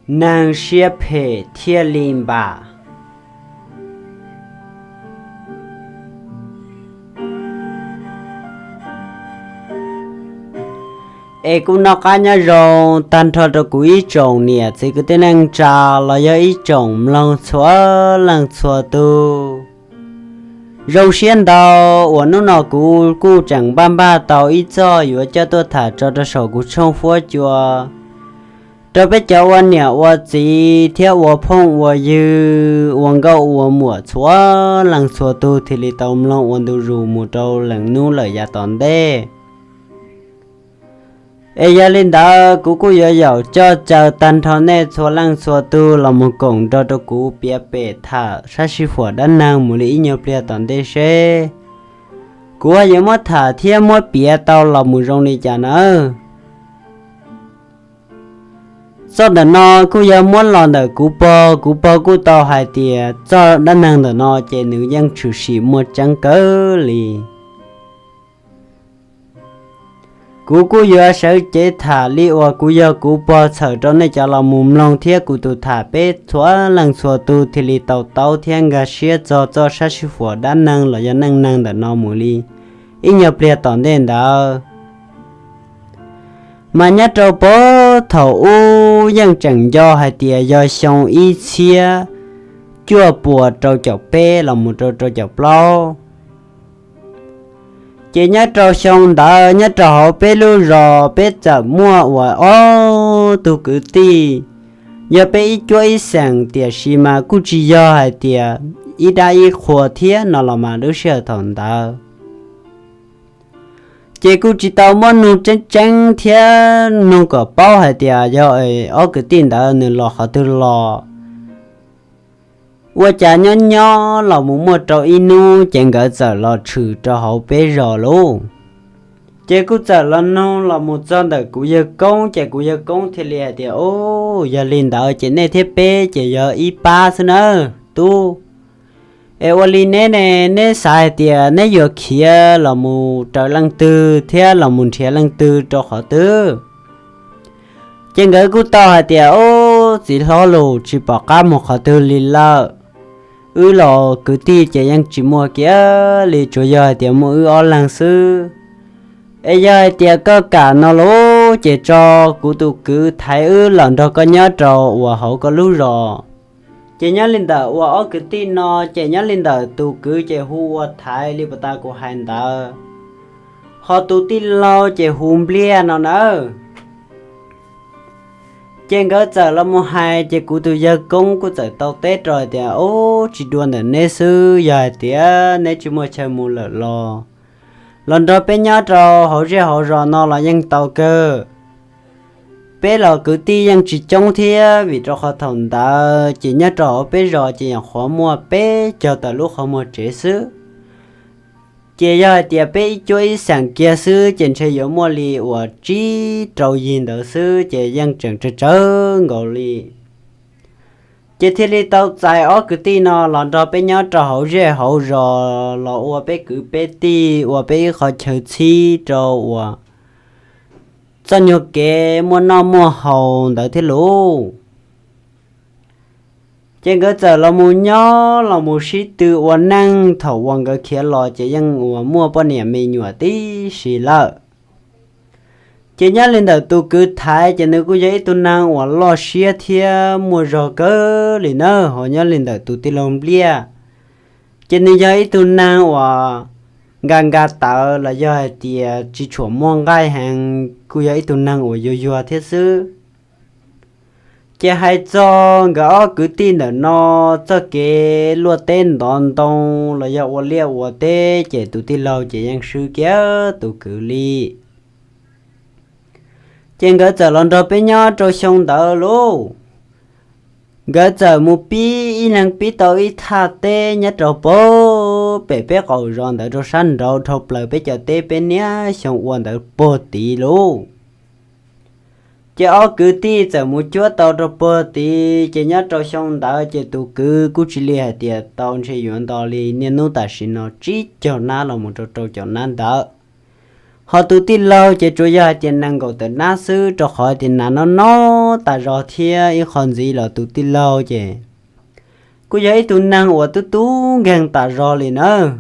Neeg siab phem thiaj li npam. Es kuj noj qab nyob zoo tag nrho rau kuv ib tsoom niam txiv kwv tij neej tsa los yog ib tsoom mloog txhua leej txhua tus. Zoo siab ntau uas hnub no kuv kuj tseem npaj npaj tau ib txoj yuav coj tuaj tham tso rau saum kuv tshooj huab cua rau peb cov ua niam ua txiv thiab ua phooj ua ywg, ua nkauj ua muam txhua leej txhua tus thiaj li tau mloog ua ntu zus mus rau leej hnub lawm yav tom ntej. Es yog li ntawd kuv kuj yuav yaum coj caw tag nrho nej txhua leej txhua tus los mus koom nrog rau kuv piav pem tham sab sib huam dab neeg mus li ib nyuag pliag tom ntej seb kuv ho yuav muab tham thiab muab piav tau los mus zoo li cas nawb. Txoj ntawm no kuj yog muab los ntawm kuv pog, kuv pog kuj tau hais tias txoj dab neeg ntawm no ces nws yeej tshwm sim muaj tseeb kawg li. Kuv kuj yuav sawv cev tham li uas kuv yog kuv pog txhawm rau nej cov los mus mloog thiab kuv tus tham peb txhua leej txhua tus thiaj li tau taub thiab nkag siab txog txoj sab sib huam dab neeg los yog neej neeg ntawm no mus li ib nyuag pliag tom ntej ntawd. Mas nyob rau puag thaum ub yeej tseem nco hais tias yog xyoo ib txhiab cuaj puas rau caum peb los mus rau rau caum plaub. Ces nyob rau xyoo ntawd nyob rau hauv peb lub zos peb txawm muaj uas ob tug kwv tij, yog peb ib cuab ib xeem, tiam sis mas kuj tsis yog hais tias ib dab ib qhua thiab no los mas lub sij hawm thaum ntawd ces kuj tsis tau muaj nug tseeb tseeb thiab nug kom paub hais tias yog ob kwv tij ntawd nws los qhov twg los. Ua cas nyob nyob los mus muaj rau ib hnub ces nkawd txawm los tshwm rau hauv peb zos lauj. Ces kuj txawm los nug los mus txog ntawm kuv yawg koob ces kuv yawg koob thiaj li hais tias, Ub, yog li ntawd ces nej thiab peb ces yog ib pab xwb nawb tub. Es ua li neb ne, neb xav hais tias neb yuav khiav los mus raws leej twg thiab los mus nrhiav leej twg rau qhov twg? Ces nkawd kuj tau hais tias, Ub, txiv hlob los tsis pom qab mus qhov twg li lawm. Wb los kwv tij ces yeej tsis muaj kiag li, tsuas yog hais tias muaj wb ob leeg xwb. Es yog hais tias koj kam no lauj, ces tso kuv tus kwv Thaiv wb los nrog koj nyob rau uas hauv koj lub zos. Ces nyob li ntawm uas ob kwv tij no, ces nyob li ntawm tus kwv ces hu ua Thaiv li puas tas kuv hais ntawd, ho tus tij laug ces hu Npliaj no nawb. Ces nkawd txawm los mus hais, ces kuv tus yawg koob kuj txawm tau teb rau hais tias, Ub, tsis dua ntawm neb xwb, yog hais tias neb tsis muaj chaw mus lawm los, los nrog peb nyob rau hauv zej hauv zos no los yeej tau kawg. Peb los kwv tij yeej tsis coob thiab, vim rau qhov thaum ntawd ces nyob rau hauv peb zos ces nyuam qhuav muaj peb caug tawm lub qhov muag tsev xwb. Ces yog hais tias peb ib cuab ib xeem kiag xwb ces ntshe yuav muaj li uas tsib rau yig ntawd xwb, ces yeej tseem tsawg tsawg nkaus li. Ces thiaj li tau txais ob kwv tij no los nrog peb nyob rau hauv zej hauv zos, los ua peb kwv peb tij, ua peb ib qho chaw txhib rau uas txoj nyuag kev muaj noj muaj haus ntawd thiab lauj. Ces nkawd txawm los mus nyob los mus sib tw ua neej, thaum uas nkawd khiav los ces yeej uas muaj poj niam me nyuam tib si lawm. Ces nyob li ntawm tus kwv Thaiv ces nws kuj yog ib tug neeg uas loj siab thiab muaj zog kawg li na, ho nyob li ntawm tus tij laug Npliaj ces nws yog ib tug neeg uas nka nka tawv los yog hais tias tsis tshua muaj nqaij heev, kuj yog ib tug neeg uas yuag yuag thiab xwb. Ces hais txog nkawd ob kwv tij ntawm no txoj kev luaj teb ntov ntoo los yog ua liaj ua teb ces tus tij laug ces yeej swb kiag tus kwv li. Ces nkawd txawm los nrog peb nyob rau xyoo ntawd lauj. Nkawd txawm mus pib ib leeg pib tau ib thaj teb nyob rau pem peb qaum zos ntawd rau sab nraud dhau plaws peb cov teb peb niaj xyoo ua ntawd puag tid lauj. Ces ob kwv tij txawm mus cuab tau rau puag tid, ces nyob rau xyoo ntawd ces tus kwv kuj tsis li hais tias tau ntshe yuav nto li niaj hnub tam sim no tsib caug nab los mus rau rau caum nab ntawd. Ho tus tij laug ces tsuas yog hais tias nees nkaum tawm nab xwb, rau qhov tias nas no no tas zog thiab ib qho ntxiv los tus tij laug ces kuj yog ib tug neeg uas tub tub nkeeg tas zog li nawb.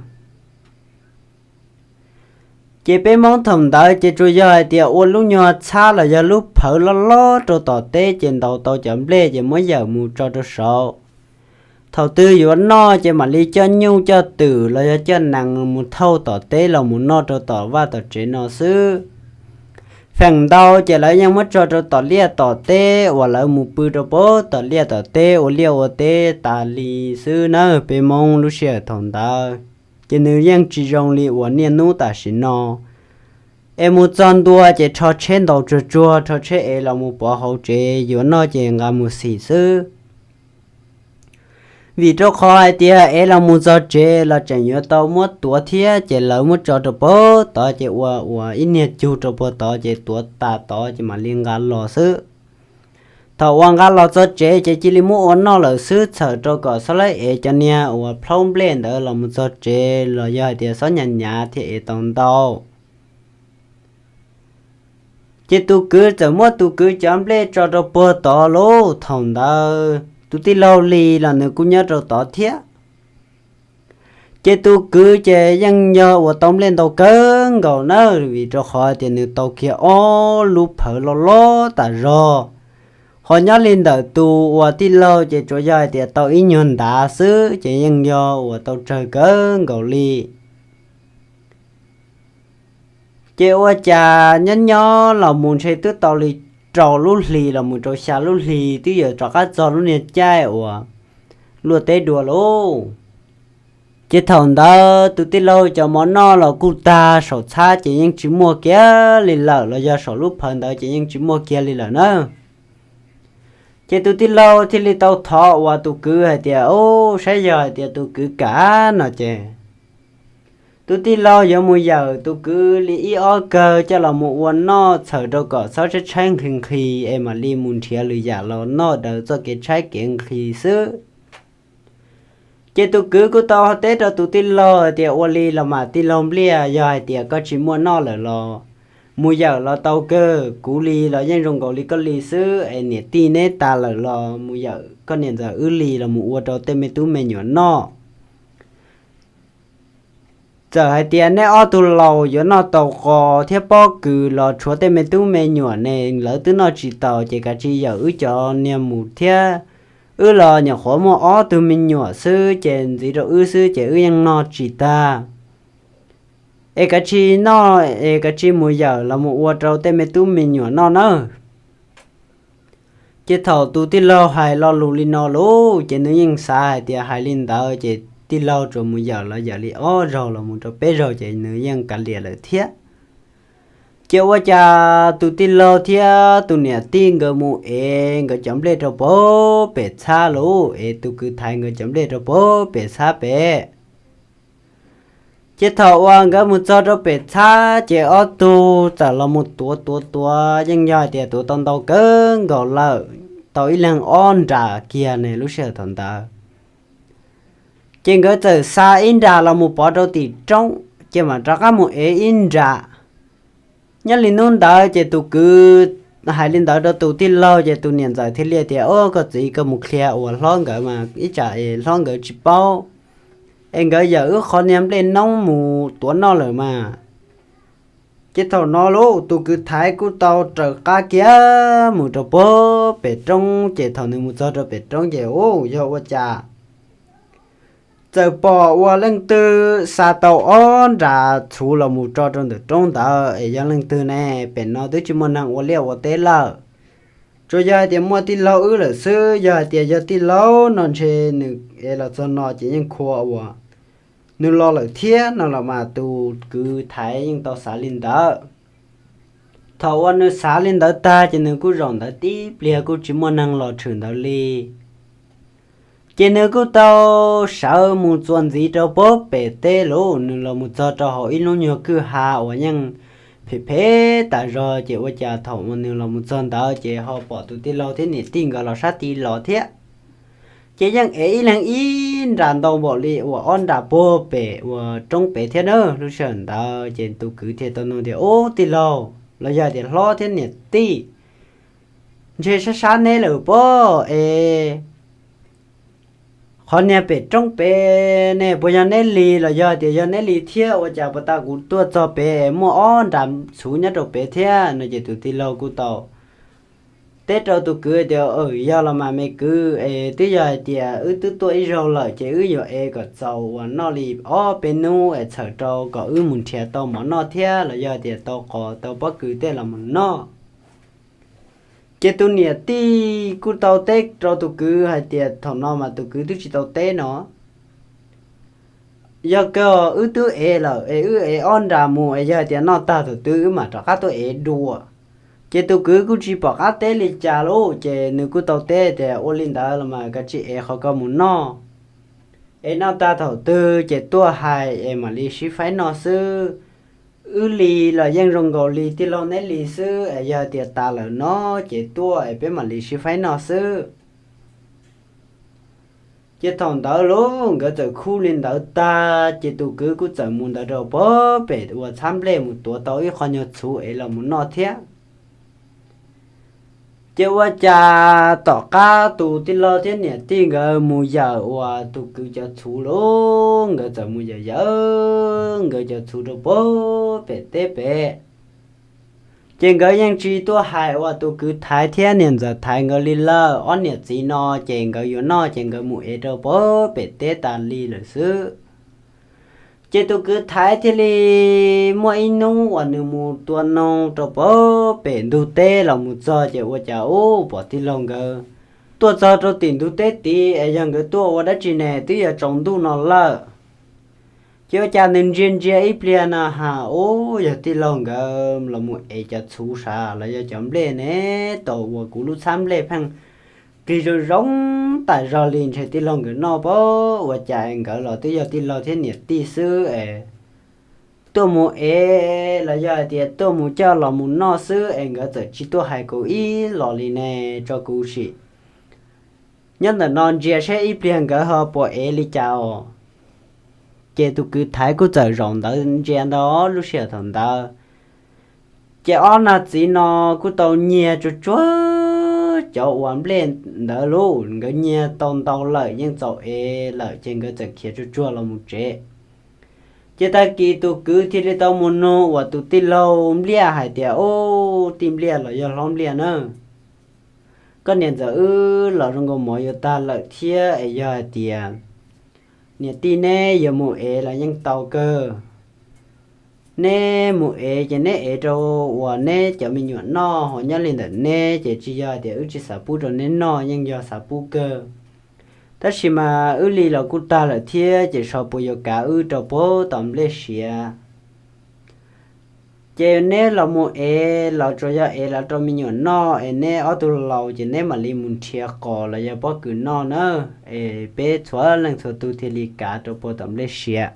Ces peb Hmoob thaum ntawd ces tsuas yog hais tias ua lub nyuag txhab los yog lub phawv loj loj rau tom teb ces ntaus tau cov nplej ces muab yawm mus tso rau saud. Thaum twg yuav noj ces mam li coj nyuj coj twm los yog coj nees mus thauj tom teb los mus noj rau tom vaj tom tsev no xwb. Feem ntau ces lawv yeej muab tso rau tom liaj tom teb uas lawv mus pw rau pem tom liaj tom teb ua liaj ua teb tas li xwb nawb. Peb Hmoob lub sij hawm thaum ntawd ces nws yeej tsis zoo li uas niaj hnub tam sim no. Es mus txog ntua ces rho tsheb ntaus tsuag tsuag, rho tsheb ev los mus pov hauv tsev, yuav noj ces nqa mus xim xwb. Vim rau qhov hais tias ev los mus txog tsev los tseem yuav tau muab tuav thiab, ces lawv muab tso rau pem tod ces ua ua ib niag cug rau pem tod ces tuav tas tod ces mam li nqa los xwb. Thaum uas nqa los txog tsev ces cia li muab ua noj lawm xwb, txhawm rau kom txhob lawv ev cov niag uas plhaub nplej ntawd los mus txog tsev los yog hais tias txhob nyav nyav thiaj ev tau ntau. Ces tus kwv txawm muab tus kwv cov nplej tso rau puag tod lauj. Thaum ntawd tus tij laug Lis los nws kuj nyob rau tod thiab. Ces tus kwv ces yeej yog uas tau nplej ntau kawg nkaus na, vim rau qhov tias nws tau kiag ob lub phawv loj loj tas zog. Ho nyob li ntawm tus uas tij laug ces tsuas yog hais tias tau ib nyuag ntav xwb, ces yeej yog uas tau tsawg kawg nkaus li. Ces ua cas nyob nyob los mus ntshe twb tau li rau lub hlis los mus rau xya lub hlis twb yuav rov qab txog lub niag caij uas luaj teb dua lauj. Ces thaum ntawd tus tij laug cov mov noj los kuj tag, saum txhab ces yeej tsis muaj kiag li lawm, los yog saum lub phawv ntawd ces yeej tsis muaj kiag li lawm na. Ces tus tij laug thiaj li tau thov uas tus kwv hais tias, Ub, saib yog hais tias tus kwv kam no ces tus tij laug yuav mus yawm tus kwv li ib ob kawg coj los mus ua noj, txhawm rau kom txhob tshaib tshaib nqhis nqhis es mam li mus nrhiav lwm yam los noj daws txoj kev tshaib kev nqhis xwb. Ces tus kwv kuj tau teb rau tus tij laug hais tias, Ua li los mas tij laug Npliaj, yog hais tias koj tsis muaj noj lawm los mus yawm los tau kawg, kuv li los yeej zoo nkaus li koj li xwb, es niam tij neb tas lawm los mus yawm koj niam ntxawm wb li los mus ua rau tej me tub me nyuam noj. Txawm hais tias neb ob tug laus yuav noj tau qos thiab pob kws los tshuav tej me tub me nyuam ne lawv twb noj tsis taus, ces kav tsij yawm wb cov niag mus thiab. Wb los nyuam qhuav muaj ob tug me nyuam xwb, ces ntxiv rau wb xwb ces wb yeej noj tsis tag. Es kav tsij noj, es kav tsij mus yawm los mus ua rau tej me tub me nyuam noj nawb. Ces thaum tus tij laug hais lo lus li no lauj, ces nws yeej xav hais tias hais li ntawd ces tij laug tsuas mus yawm los yawm li ob zaug los mus rau peb zaug ces nws yeej kav liam lawm thiab. Ces ua cas tus tij laug thiab tus niam tij nkawd mus ev nkawd cov nplej rau puag pem txhab lauj, es tus kwv Thaiv nkawd cov nplej rau puag pem txhab pem. Ces thaum uas nkawd mus txog rau pem txhab ces ob tug txawm los mus tuav tuav tuav, yeej yog hais tias tuav tau ntau kawg nkaus lawm, tau ib leeg ob nram kiag ne lub sij hawm thaum ntawd. Ces nkawd txawm xa ib nram los mus pov rau tim roob, ces mam rov qab mus ev ib nram. Nyob li hnub ntawd ces tus kwv hais li ntawd rau tus tij laug, ces tus niam ntxawm thiaj li tias, Au, koj txiv, koj mus qhia uas hlob nkawd mas ib tsam es hlob nkawd tsis paub, es nkawd yawm wb qhov niag nplej noob mus tuav noj lawm mas. Ces thaum no lauj, tus kwv Thaiv kuj tau raws qab kiag mus rau puag pem roob, ces thaum nws mus txog rau pem roob ces, Au, yog ua cas txawm pom ua leej twg xa tau ob nram txhuv los mus tso rau ntawm roob ntawd, es yog leej twg ne? Pem no twb tsis muaj neeg ua liaj ua teb lawm. Tsuas yog hais tias muaj tij laug wb lawm xwb, yog hais tias yog tij laug no ntshe nws ev los txog no ces yeej khua uas nws los lawm thiab no los mas tus kwv Thaiv yeej tau xav li ntawd. Thaum uas nws xav li ntawd tag ces nws kuj zaum ntawd tib pliag kuj tsis muaj neeg los tshwm ntawd li. Ces nws kuj tau sawv mus txuas ntxiv rau puag pem teb lauj, nws los mus txog rau hauv ib lub nyuag kwj ha uas yeej phem phem tas zog, ces ua cas thaum uas nws los mus txog ntawd ces ho pom tus tij laug thiab niam tij nkawd los sab tid los thiab. Ces yeej ev ib leeg ib nra ntau npaum li uas ob nra puag pem uas roob pem thiab na. Lub sij hawm ntawd ces tus kwv thiaj tau nug tias, Ub, tij laug los yog tias hlob thiab niam tij, ntshe sab sab neb lawm pob es qhov niag pem roob pem ne puas yog neb li los yog tias yog neb li thiab? Ua cas puag ta kuv tuaj txog pem es muaj ob nra txhuv nyob rau pem thiab no? Ces tus tij laug kuj tau teb rau tus kwv tias, Yog los mas me kwv, es twb yog hais tias wb twb tuaj ib zaug lawm ces wb yuav ev kom txaus uas noj li ob peb hnub es txhawm rau kom wb mus nrhiav tau mov noj thiab los yog tias tau qos tau pob kws tej los mus noj. Ces tus niam tij kuj tau teb rau tus kwv hais tias, thaum no mas tus kwv twb tsis tau teb no, Yog kawg wb twb ev lawm es wb ev ob nra mus es yog hais tias noj tag thaum twg wb mam rov qab tuaj ev dua. Ces tus kwv kuj tsis pom qab teb li cas lauj, ces nws kuj tau teb tias, Ua li ntawd los mas kav tsij ev qhov ko mus noj, es noj tag thaum twg ces tuaj hais es mam li sib faib noj xwb. Wb li los yeej zoo nkaus li tij laug neb li xwb, es yog tias tas lawm no ces tuaj es peb mam li sib faib noj xwb. Ces thaum ntawd lauj, nkawd txawm khub li ntawd tag ces tus kwv kuj txawm mus ntawd rau puag pem uas txhab nplej mus tuav tau ib qho nyuag txhuv es los mus noj thiab. Ces ua cas tom qab tus tij laug thiab niam tij nkawd mus yawm uas tus kwv cov txhuv lauj, nkawd txawm mus yawm yawm nkawd cov txhuv rau puag pem teb pem. Ces nkawd yeej tsis tuaj hais uas tus kwv Thaiv thiab niam ntxawm Thaiv nkawd li lawm. Ob niam txiv no ces nkawd yuav noj ces nkawd mus ev rau puag pem teb tas li lawm xwb. Ces tus kwv Thaiv thiaj li muaj ib hnub uas nws mus tua noog rau puag pem ntug teb los mus txog ces ua cas ub pom tij laug nkawd tuaj txog rau tim ntug teb tid es yog nkawd tuaj ua dab tsi ne, twb yuav tsaus ntuj no lawm. Ces ua cas nws ntsia ntsia ib pliag no ha, ub, yog tij laug nkawd los mus ev cov txhuv sav los yog cov nplej ne, tau uas kuv lub txhab nplej pheej qig zoo zoo tas zog li, ntshe tij laug nkawd noj pob. Ua cas nkawd los twb yog tij laug thiab niam tij xwb es tuaj mus ev los yog hais tias tuaj mus coj los mus noj xwb es nkawd txawm tsis tuaj hais kuv ib los li ne, tso kuv sim nyob ntawm no ntsia saib ib pliag nkawd ho puas ev li cas os. Ces tus kwv Thaiv kuj txawm zaum ntawd ntsia ntawd lub sij hawm thaum ntawd. Ces ob nag txiv no kuj tau nyiag tsuag tsuag cov uas nplej ntawd lauj, nkawd nyiag tau ntau lawm yeej txaus ev lawm ces nkawd txawm khiav tsuag tsuag los mus tsev. Ces tag kis tus kwv thiaj li tau mus nug uas tus tij laug Npliaj hais tias, Ub, tij Npliaj los yog hlob Npliaj na, koj niam ntxawm wb los zoo nkaus mov yuav tag lawm thiab es yog hais tias niam tij neb yuav mus ev los yeej tau kawg. Neb mus ev ces neb ev rau uas neb cov me nyuam noj, ho nyob li ntawm neb ces tsis yog hais tias wb tsis xav pub rau neb noj, yeej yog xav pub kawg. Tab sis mas wb li los kuj tag lawm thiab ces xyov puas yuav kav wb rau puag tom nplej siav. Ces neb los mus ev los tsuas yog ev los rau me nyuam noj, es neb ob tug laus ces neb mam li mus nrhiav qos los yog pob kws noj na, es peb txhua leej txhua tug thiaj li kav rau puag tom nplej siav.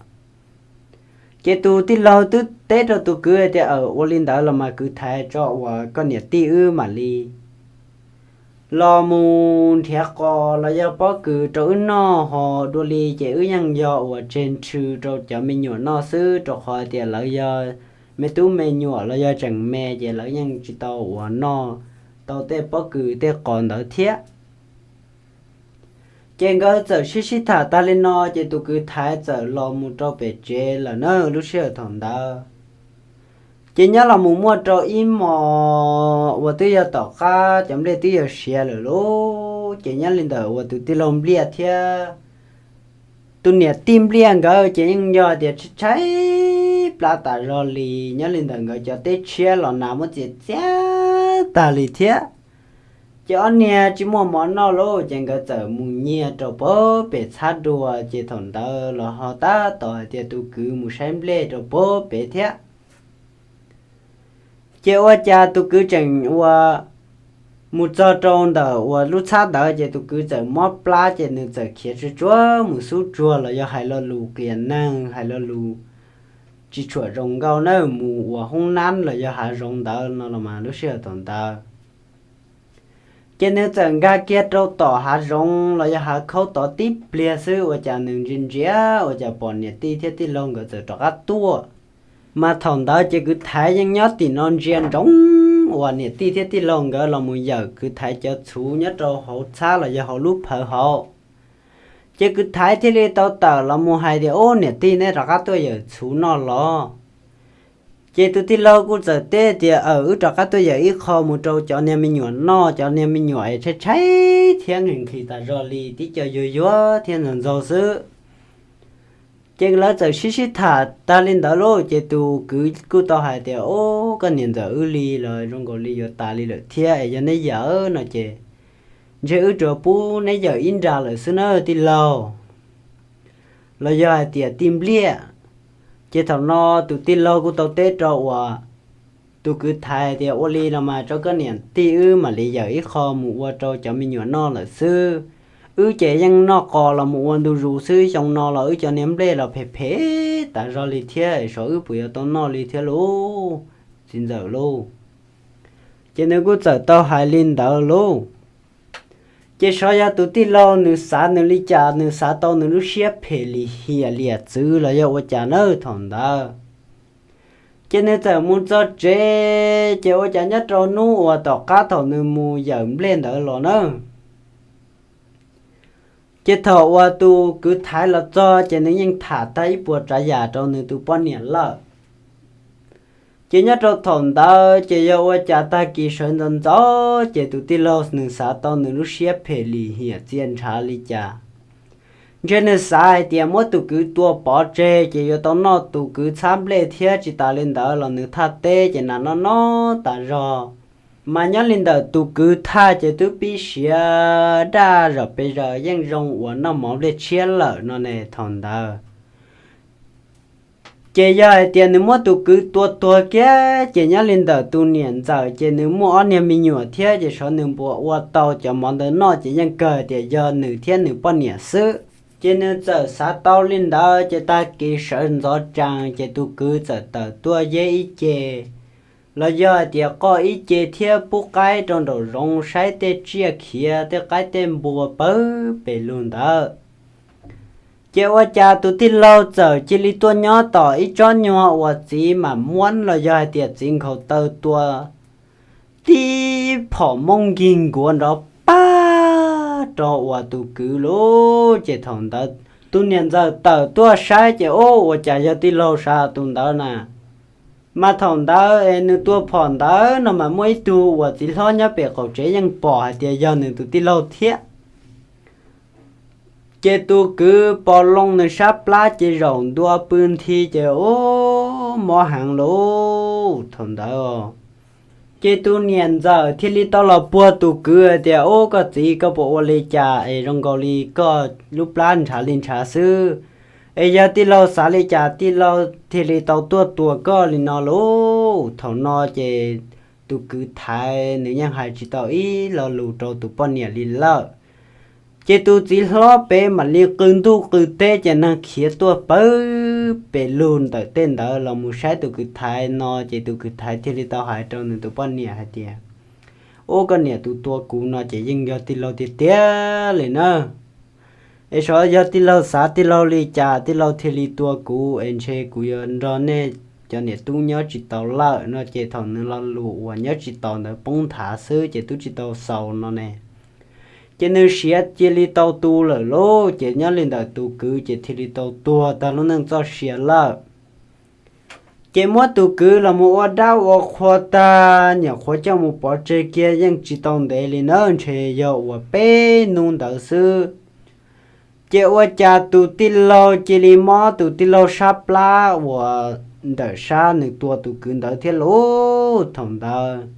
Ces tus tij laug twb teb rau tus kwv hais tias, Aws, ua li ntawd los mas kwv Thaiv, tso uas koj niam tij wb mam li los mus nrhiav qos los yog pob kws rau wb noj, ho dua li ces wb yeej yog uas tseg nrhw rau cov me nyuam noj xwb, rau qhov tias lawv yog me tub me nyuam los yog tseem me ces lawv yeej tsis tau uas noj tau tej pob kws tej qos ntawd thiab. Ces nkawd txawm sib sib tham tag li no ces tus kwv Thaiv txawm los mus rau pem tsev lawm na lub sij hawm thaum ntawd. Ces nyob los mus muaj rau ib hmos uas twb yog tom qab cov nplej twb yog siav lawm lauj, ces nyob li ntawm uas tus tij laug Npliaj thiab tus niam tij Npliaj nkawd ces yeej yog tias tshaib tshaib plab tas zog li. Nyob li ntawm nkawd cov teb tshiab los nas muab txias txias tag li thiab. Ces ob niag tsis muaj mov noj lauj, ces nkawd txawm mus nyiag rau puag pem txhab dua, ces thaum ntawd los ho tab tom hais tias tus kwv mus saib nplej rau puag pem thiab. Ces ua cas tus kwv tseem ua mus txog rau ntawm uas lub txhab ntawd ces tus kwv txawm mob plab ces nws txawm khiav tsuag tsuag mus xub tsuag los yog hais lo lus qias neeg, hais lo lus tsis tshua zoo nkauj na, mus uas hoob nab los yog hav zoov ntawd no los mas lub sij hawm thaum ntawd. Ces nws txawm nkag kiag rau tom hav zoov los yog hav khaub tod tib pliag xwb, ua cas nws ntsia ntsia ua cas pom niam tij thiab tij laug nkawd txawm rov qab tuaj. Mas thaum ntawd ces kwv Thaiv yeej nyob tim no ntsia ntsoov uas niam tij thiab tij laug nkawd los mus yawm kwv Thaiv cov txhuv nyob rau hauv txhab los yog hauv lub phawv hauv. Ces kwv Thaiv thiaj li tau tawm los mus hais tias, Ub, niam tij, neb rov qab tuaj yawm txhuv noj los? Ces tus tij laug kuj txawm teb tias, Aws, wb rov qab tuaj yawm ib qho mus rau cov niag me nyuam noj, cov niag me nyuam es tshaib tshaib thiab nqhis nqhis tas zog li, tib co yuag yuag thiab ntxaug ntxaug xwb. Ces lawv txawm sib sib tham tag li ntawd lauj, ces tus kwv kuj tau hais tias, Ub, koj niam ntxawm wb li los zoo nkaus li yuav tas li lawm thiab, es yog neb yawm no ces ntshe wb tsuas pub neb yawm ib nra lawm xwb na tij laug, los yog hais tias tij npliaj. Ces thaum no tus tij laug kuj tau teb rau uas tus kwv Thaiv tias, Ua li no mas rau koj niam tij wb mam li yawm ib qho mus ua rau cov me nyuam noj lawm xwb. Wb ces yeej noj qos los mus ua ntu zus xwb, xyoo no los wb cov niag nplej los phem phem tas zog li thiab, saib wb puas yuav tau noj li thiab lauj, txiv ntxawm lauj. Ces nws kuj txawm tau hais li ntawd lauj. Ces saib yog tus tij laug nws xav nws li cas, nws xav tau nws lub siab phem lim hiam liam txwv los yog ua cas na thaum ntawd. Ces nws txawm mus txog tsev, ces ua cas nyob rau hnub uas tom qab thaum nws mus yawm nplej ntawd los na, ces thaum uas tus kwv Thaiv los txog ces nws yeej tham tag ib puas tsav yam rau nws tus poj niam lawm. Ces nyob rau thaum ntawd ces yog ua cas tag kis sawv ntxov ntxov ces tus tij laug nws xav tau nws lub siab phem lim hiam txia ntshav li cas, ntshe nws xav hais tias muab tus kwv tua pov tseg ces yuav tau noj tus kwv txhab nplej thiab, tsis tas li ntawd los nws thaj teb ces nas noj noj tas zog. Mas nyob li ntawm tus kwv thaj ces twb pib siav daj zom pes zaws, yeej zoo uas noj mov nplej tshiab lawm no ne thaum ntawd. Ces yog hais tias nws muab tus kwv tua tuag kiag ces nyob li ntawm tus niam ntxawm ces nws muaj ob niag me nyuam thiab, ces saib nws puas ua tau cov mov ntawd noj, ces yeej kawg tias yog nws thiab nws poj niam xwb. Ces nws txawm xav tau li ntawd ces tag kis sawv ntxov tsaes ces tus kwv txawm tawm tuaj yeb ib ce, los yog hais tias qoj ib ce thiab pub qaib rau nraum zoov saib tej tsiaj khiav tej qaib tej npua pawg pes lug ntawd. Ces ua cas tus tij laug txawm cia li tuaj nyob tom ib tsob nyuag uas txiv mam muab los yog hais tias txiv nkhaus taw tua tib phom mooj nkig nkuav nrov pag rau uas tus kwv lauj. Ces thaum ntawd tus niam ntxawm tawm tuaj saib ces ub, ua cas yog tij laug sav tus ntawd na. Mas thaum ntawd es nws tua phom ntawd no mas muaj ib tug uas txiv hlob nyob pem qaum tsev yeej pom hais tias yog nws tus tij laug thiab. Ces tus kwv pom loo nws sab plab ces zaum ntua pw nthi ces ub, mob heev lauj thaum ntawd. Ces tus niam ntxawm thiaj li tau los puag tus kwv hais tias, Ub, koj txiv, koj puas ua li cas es zoo nkaus li koj lub plab ntshav li ntshav xwb? Es yog tij laug xav li cas tij laug thiaj li tau tuaj tua koj li no lauj? Thaum no ces tus kwv Thaiv nws yeej hais tsis tau ib lo lus rau tus poj niam li lawm. Ces tus txiv hlob pem mam li qw ntuj qw teb ces neeg khiav tuaj pawg pes lug ntawm tej ntawd los mus saib tus kwv Thaiv no ces tus kwv Thaiv thiaj li tau hais rau nws tus poj niam hais tias, Ub, koj niam tus tua kuv no ces yeej yog tij laug tiag tiag li na. Es xyov yog tij laug xav tij laug li cas tij laug thiaj li tua kuv, es ntshe kuv yuav nrog nej cov niam tub nyob tsis taus lawm no. Ces thaum nws lo lus uas nyob tsis taus ntawd poob nthav xwb ces twb tsis tau xaus no ne. Ces nws siav cia li tau tu lawm lauj. Ces nyob li ntawm tus kwv ces thiaj li tau tuag tag lub neej txoj sia lawm. Ces muab tus kwv los mus ua dab ua qhua tag, nyuam qhuav coj mus pov tseg kiag yeej tsis tau ntev li na, ntshe yog uas peb hnub ntawd xwb. Ces ua cas tus tij laug cia li mob tus tij laug sab plab uas ntawm sab nws tua tus kwv ntawd thiab lauj. Thaum ntawd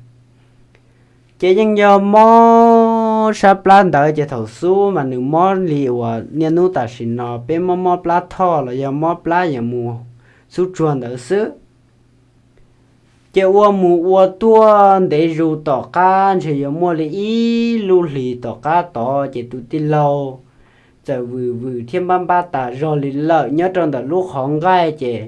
ces yeej yog mob sab plab ntawd ces thaum xub mas nws mob li uas niaj hnub tam sim no peb mob mob plab thoj los yog mob plab yuav mus xub tsuag ntawd xwb. Ces ua mus ua tuaj ntev zus tom qab ntshe yuav muaj li ib lub hlis tom qab tod ces tus tij laug txawm vwm vwm thiab npab npab tas zog li lawm nyob rau ntawm lub qhov nqaij ces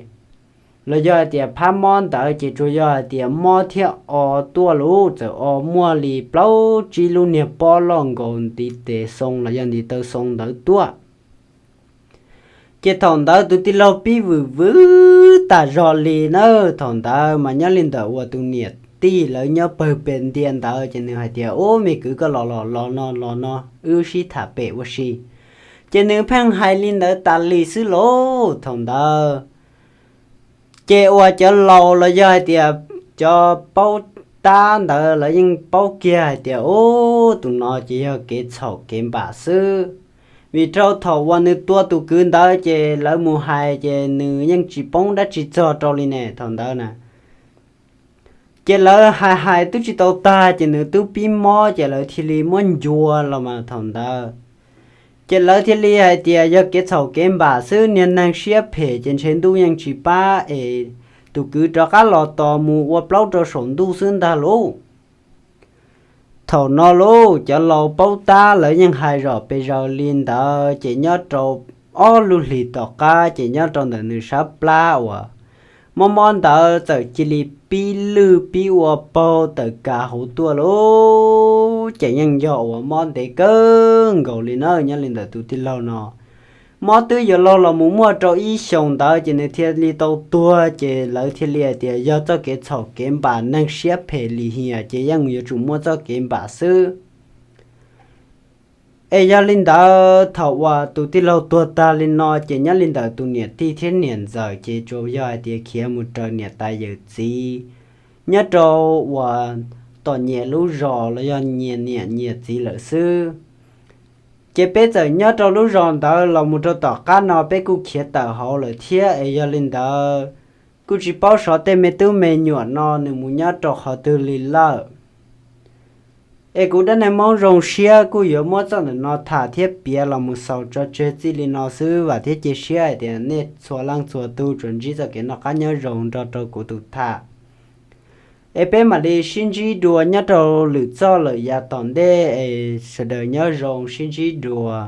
los yog hais tias phab mob ntawd ces tsuas yog hais tias mob thiab o tuaj lauj, txawm o muaj li plaub tsib lub niag pob loj nkaus ntiv tes xoo los yog ntiv taw xoo ntawd tuaj. Ces thaum ntawd tus tij laug pib vwm vwm tas zog li na. Thaum ntawd mas nyob li ntawm uas tus niam tij lawv nyob pawg pes ntia ntawd ces nws hais tias, Ub, me kwv, koj los los los no los no, wb sib tham pem ua si. Ces nws pheej hais li ntawd tas li xwb lauj. Thaum ntawd ces uas cov laus los yog hais tias cov paub tab ntawd lawv yeej paub kiag hais tias, Ub, tus no ces yog kev txhaum kev npam xwb. Vim rau thaum uas nws tua tus kwv ntawd ces lawv mus hais ces nws yeej tsis poob dab tsi txog rau li ne thaum ntawd na. Ces lawv hais hais twb tsis tau tag ces nws twb pib mob ces lawv thiaj li muab ncua los mas thaum ntawd. Ces lawv thiaj li hais tias yog kev txhaum kev npam xwb, niag neeg siab phem ces ntshe ntuj yeej tsis pab es tus kwv rov qab los tos mus ua plaub rau saum ntuj xwb ntag lauj. Thaum no lauj, cov laus paub tab lawv yeej hais zom pes zaws li ntawd ces nyob rau ob lub hlis tom qab ces nyob rau ntawm nws sab plab uas mob mob ntawd txawm cia li pib lwj pib ua paug tawm kas hauv tuaj lauj. Ces yeej yog uas mob ntev kawg nkaus li na. Nyob li ntawm tus tij laug no mob twb yuav laug los mus muaj rau ib xyoos ntawd ces nws thiaj li tau tuag, ces lawv thiaj li hais tias yog txoj kev txhaum kev npam, neeg siab phem lim hiam ces yeej yuav tsum muaj txoj kev npam xwb. Es yog li ntawd thaum uas tus tij laug tuag tag li no ces nyob li ntawm tus niam tij thiab niam ntxawm ces tsuas yog hais tias khiav mus raws niam tais yawm txiv nyob rau uas tom nyias lub zos los yog nyias niam nyias txiv lawm xwb. Ces peb txawm nyob rau lub zos ntawd los mus rau tom qab no peb kuj khiav tawm hauv lawm thiab, es yog li ntawd kuj tsis paub xyov tej me tub me nyuam no nws mus nyob rau qhov twg li lawm. Es kuv Dab Neeg Hmoob Zoo Siab kuj yuav muab txoj ntawm no tham thiab piav los mus xaus tso tseg txij li no xwb, vam thiab cia siab hais tias nej txhua leej txhua tus tsuas ntsib txoj kev noj qab nyob zoo nrog rau kuv tus tham. Es peb mam li sib ntsib dua nyob rau lwm txoj lawm yav tom ntej, es sawv daws nyob zoo sib ntsib dua.